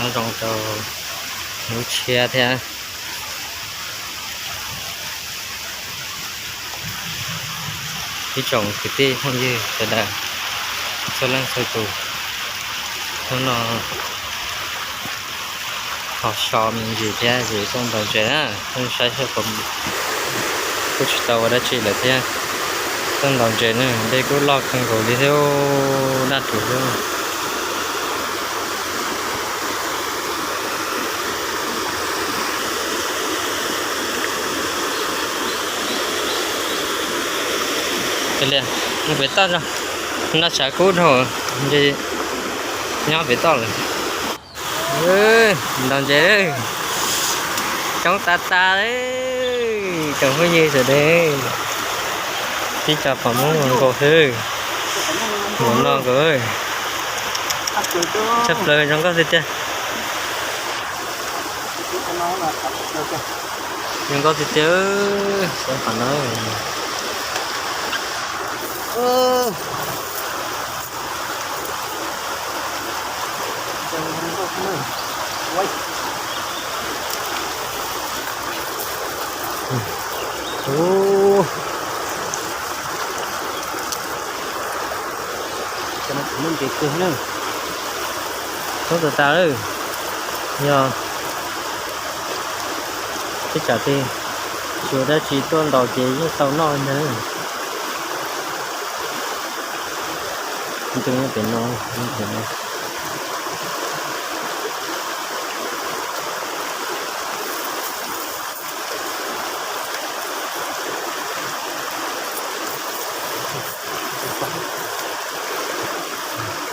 Nyob zoo rau hnub tshiab thiab ib tsoom kwv tij phooj ywg sawv daws txhua leej txhua tus. Hnub no ho so me ntsis thiab ces tuaj ntaus ntses na, nej saib seb puas, kuj tsis tau ua dab tsi lawm thiab. Tuaj ntaus ntses na, dej kuj loj kawg nkaus li thiab, daj rhuv xwb. Mus pem toj tso, no tshav kub dhau, nyob pem toj lawm. Ntaus ntses, coob tas tas li, tsoom phooj ywg sawv daws. Tib co pom Hmoob nkaus xwb, mus no nkaus. Tshaj plaws zoo nkauj tiag tiag. Zoo nkauj tiag tiag, saib qhov no. Ub, cov no kuj muaj ntses kawg na. Coob tas tas lawm. Yog tej tsam tej tsis ua dab tsi tuaj ntaus ces yeej tau noj ntag. Tus nyob pem no, nyob pem no.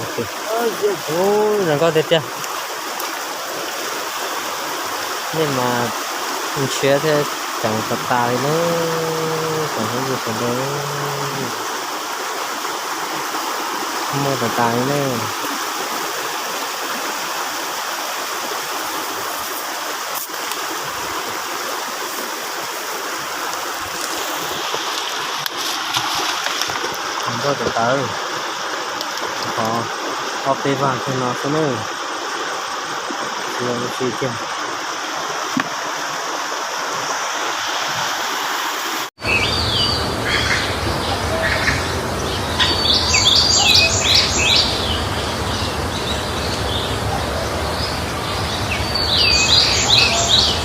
Ub, zoo nkauj tiag tiag. Nej mas ntshiab thiab ceev tas tas li na, tsoom phooj ywg sawv daws. Muaj tas tas li na. Nkauj tas tas, qhov ob peb vag kiag no xwb na, tsis yog ua si kiag.